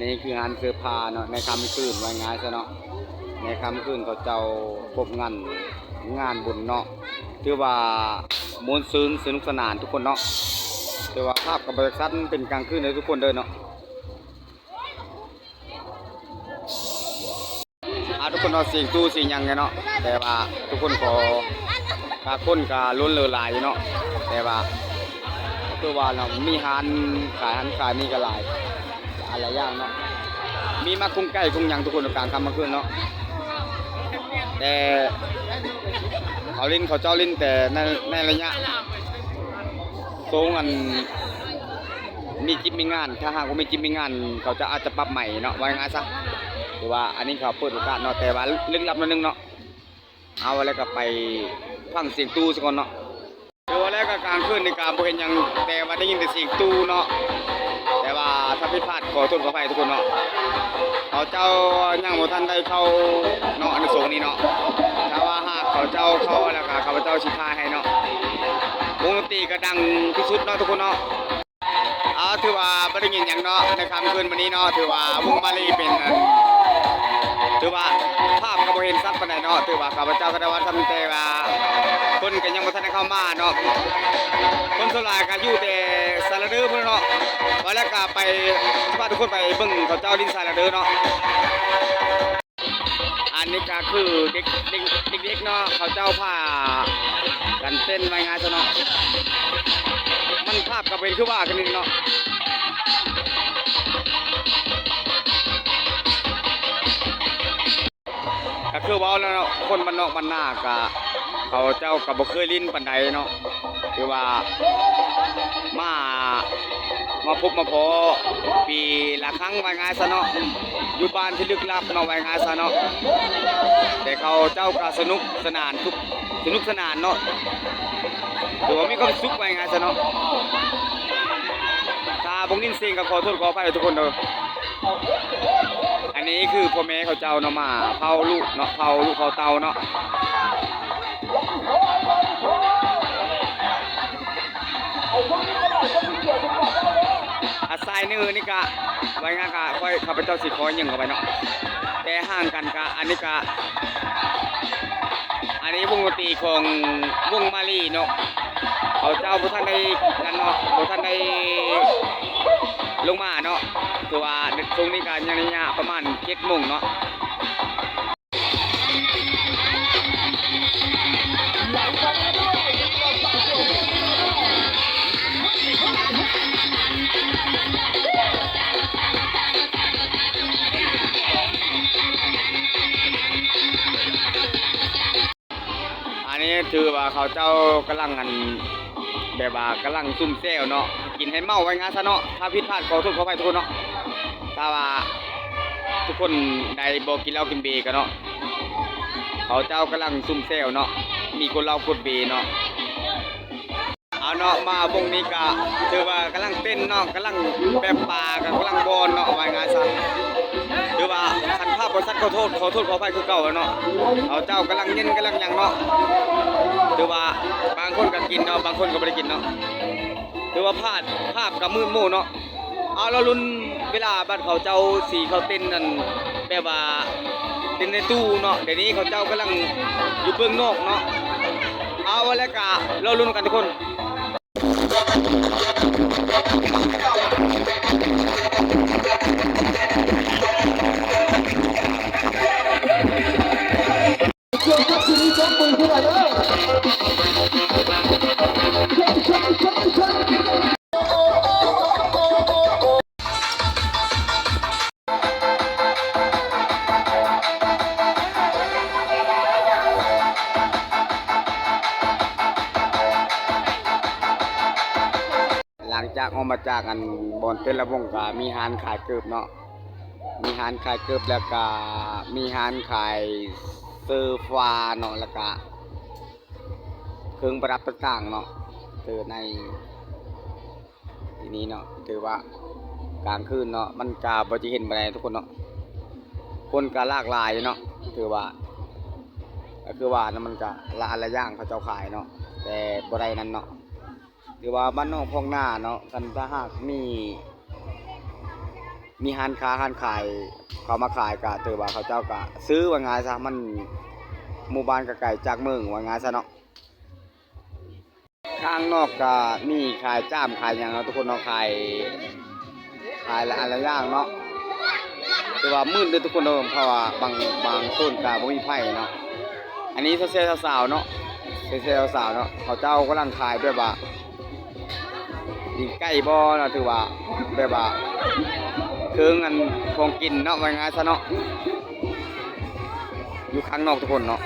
ນີ້ຄືຮ້ານເສື້ອຜ້າເນາະ ໃນຄ່ຳຄືນ ວ່າງ່າຍຊະເນາະ ໃນຄ່ຳຄືນເຂົາເຈົ້າຄົບງັນງານບຸນເນາະ ຖືວ່າມ່ວນຊື່ນສະໜຸກສະໜານທຸກຄົນເນາະ ຖືວ່າພາບກໍບໍ່ຈັກສັນເປັນກາງຄືນເດີທຸກຄົນເດີເນາະ. ອ່າ ທຸກຄົນເນາະ ສຽງຕູ້ສຽງຫຍັງເນາະ ແຕ່ວ່າທຸກຄົນກໍ ກະຄົນກະລົ້ນເຫຼືອຫຼາຍຢູ່ເນາະ ແຕ່ວ່າຄືວ່າເນາະ ມີຮ້ານຂາຍ ຮ້ານຂາຍນີ້ກະຫຼາຍ ຫຼາຍຢ່າງເນາະ ມີໝາກກຸ້ງໄກ່ກຸ້ງຫຍັງທຸກຄົນ ກາງຄ່ຳກາງຄືນເນາະ ແຕ່ເຂົາຫຼິ້ນ ເຂົາເຈົ້າຫຼິ້ນແຕ່ໃນ ໃນໄລຍະໂຊງອັນ ມີຈິບມີງານ ຖ້າຫາກວ່າມີຈິບມີງານ ເຂົາເຈົ້າອາດຈະປັບໃໝເນາະ ວ່າງ່າຍຊະ ຖືວ່າອັນນີ້ເຂົາເປີດໂອກາດເນາະ ແຕ່ວ່າລຶກລັບໜ້ອຍໜຶ່ງເນາະ ເອົາແລ້ວກໍໄປຟັງສຽງຕູ້ຊະກ່ອນເນາະ ຖືວ່າແລ້ວກໍກາງຄືນນີ້ກໍບໍ່ເຫັນຫຍັງ ແຕ່ວ່າໄດ້ຍິນແຕ່ສຽງຕູ້ເນາະ ແຕ່ວ່າຖ້າຜິດພາດຂໍໂທດຂໍອະໄພທຸກຄົນເນາະ ເຂົາເຈົ້າຍັງບໍ່ທັນໄດ້ເຂົ້າເນາະ ໃນໂຊງນີ້ເນາະ ຖ້າວ່າຫາກເຂົາເຈົ້າເຂົ້າແລ້ວກໍຂ້າພະເຈົ້າຊິຖ່າຍໃຫ້ເນາະ ວົງດົນຕີກໍດັງທີ່ສຸດເນາະທຸກຄົນເນາະ. ເອົາ ຖືວ່າບໍ່ໄດ້ຍິນຫຍັງເນາະ ໃນຄ່ຳຄືນມື້ນີ້ເນາະ ຖືວ່າວົງມາລີເປັນ ຖືວ່າພາບກໍບໍ່ເຫັນຊັດປານໃດເນາະ ຖືວ່າຂ້າພະເຈົ້າກໍໄດ້ວ່າຊ້ຳແຕ່ວ່າຄົນກໍຍັງບໍ່ທັນໄດ້ເຂົ້າມາເນາະ ຄົນສ່ວນຫຼາຍກໍຢູ່ແຕ່ສາລະເດີພຸ້ນເນາະ ວ່າແລ້ວກໍໄປ ພາທຸກຄົນໄປເບິ່ງເຂົາເຈົ້າຫຼິ້ນສາລະເດີເນາະ. ອັນນີ້ກໍຄືເດັກ ເດັກ ເດັກໆເນາະ ເຂົາເຈົ້າພາກັນເຕັ້ນ ວ່າງ່າຍຊະເນາະ ມັນພາບກໍເປັນຄືວ່າກັນນີ້ເນາະ ກໍຄືເວົ້າແລ້ວເນາະ ຄົນບ້ານນອກບ້ານນາກໍ ເຂົາເຈົ້າກໍບໍ່ເຄີຍຫຼິ້ນປານໃດເນາະ ຄືວ່າມາ ມາພົບມາພໍ້ປີລະຄັ້ງ ວ່າງ່າຍຊະເນາະ ຢູ່ບ້ານທີ່ລຶກລັບເນາະ ວ່າງ່າຍຊະເນາະ ແຕ່ເຂົາເຈົ້າກໍສະໜຸກສະໜານທຸກ ສະໜຸກສະໜານເນາະ ຖືວ່າມີຄວາມສຸກ ວ່າງ່າຍຊະເນາະ ຖ້າບໍ່ຍິນສຽງກໍຂໍໂທດຂໍອະໄພທຸກຄົນເດີ. ອັນນີ້ຄືພໍ່ແມ່ເຂົາເຈົ້າເນາະ ມາເຝົ້າລູກເນາະ ເຝົ້າລູກເຝົ້າເຕົ້າເນາະ. ອາ ຊ້າຍມືນີ້ກະ ວ່າງ່າຍກະຂ້ອຍ ຂ້າພະເຈົ້າຊິຄ່ອຍຍ່າງເຂົ້າໄປເນາະ ແຕ່ຫ່າງກັນກະ ອັນນີ້ກະ ອັນນີ້ວົງດົນຕີຂອງວົງມາລີເນາະ ເຂົາເຈົ້າບໍ່ທັນໄດ້ນັ້ນເນາະ ບໍ່ທັນໄດ້ລົງມາເນາະ ຖືວ່າຊ່ວງນີ້ກະຍັງໄລຍະປະມານເຈັດໂມງເນາະ. ອັນນີ້ຖືວ່າເຂົາເຈົ້າກຳລັງ ອັນ ແບບວ່າກຳລັງສຸມແຊວເນາະ ກິນໃຫ້ເມົາ ວ່າງ່າຍຊະເນາະ ຖ້າຜິດພາດຂໍໂທດຂໍອະໄພທຸກຄົນເນາະ ຖ້າວ່າທຸກຄົນໃດບໍ່ກິນເຫຼົ້າກິນເບກໍເນາະ ເຂົາເຈົ້າກຳລັງສຸມແຊວເນາະ ມີກົດເຫຼົ້າກົດເບເນາະ. ເອົາເນາະ ມາວົງນີ້ກະຖືວ່າກຳລັງເຕັ້ນເນາະ ກຳລັງແບບປາກະກຳລັງບ່ອນເນາະ ວ່າງ່າຍຊະ ຖືວ່າຄັນພາບບໍ່ຊັດຂໍໂທດ ຂໍໂທດຂໍອະໄພຄືເກົ່າເນາະ ເຂົາເຈົ້າກຳລັງເຢັນກຳລັງຫຍັງເນາະ ຖືວ່າບາງຄົນກະກິນເນາະ ບາງຄົນກະບໍ່ໄດ້ກິນເນາະ ຖືວ່າພາບ ພາບກະມືດໝູ່ເນາະ. ເອົາ ລໍລຸ້ນເວລາບັດເຂົາເຈົ້າຊິເຂົ້າເຕັ້ນ ອັນ ແບບວ່າເຕັ້ນໃນຕູ້ເນາະ ດຽວນີ້ເຂົາເຈົ້າກຳລັງຢູ່ເບື້ອງນອກເນາະ ເອົາ ແລ້ວກະລໍລຸ້ນກັນທຸກຄົນ. ຫຼັງຈາກອອກມາຈາກ ອັນ ບ່ອນເຕັ້ນລຳວົງ ກະມີຮ້ານຂາຍເກີບເນາະ ມີຮ້ານຂາຍເກີບ ແລ້ວກະມີຮ້ານຂາຍໂຊຟາເນາະ ແລ້ວກະເຄື່ອງປະດັບຕ່າງໆເນາະ ຄືໃນທີ່ນີ້ເນາະ ຖືວ່າກາງຄືນເນາະ ມັນກະບໍ່ຈະເຫັນປານໃດທຸກຄົນເນາະ ຄົນກະຫຼາກຫຼາຍເນາະ ຖືວ່າ ກະຄືວ່ານະ ມັນກະຫຼາຍ ຫຼາຍຢ່າງເຂົາເຈົ້າຂາຍເນາະ ແຕ່ບໍ່ໄດ້ນັ້ນເນາະ. ຫຼືວ່າບ້ານນອກພອກນາເນາະ ຄັນຖ້າຫາກມີ ມີ ມີຮ້ານຄ້າຮ້ານຂາຍເຂົ້າມາຂາຍ ກະຖືວ່າເຂົາເຈົ້າກະຊື້ ວ່າງ່າຍຊະ ມັນ ໝູ່ບ້ານກະໄກຈາກເມືອງ ວ່າງ່າຍຊະເນາະ. ທາງນອກກະມີຂາຍຈ້າມຂາຍຫຍັງເນາະທຸກຄົນເນາະ ຂາຍ ຂາຍຫຼາຍອັນຫຼາຍຢ່າງເນາະ. ແຕ່ວ່າມືດເດີທຸກຄົນເດີ ເພາະວ່າບາງ ບາງໂຊນກະບໍ່ມີໃຜເນາະ. ອັນນີ້ແຊວໆສາວໆເນາະ ແຊວໆສາວໆເນາະ ເຂົາເຈົ້າກຳລັງຂາຍແບບວ່າ ຕີນໄກ່ບໍ່ເນາະ ຖືວ່າແບບວ່າເຄື່ອງອັນຂອງກິນເນາະ ວ່າງ່າຍຊະເນາະ. ຢູ່ຂ້າງນອກທຸກຄົນເນາະ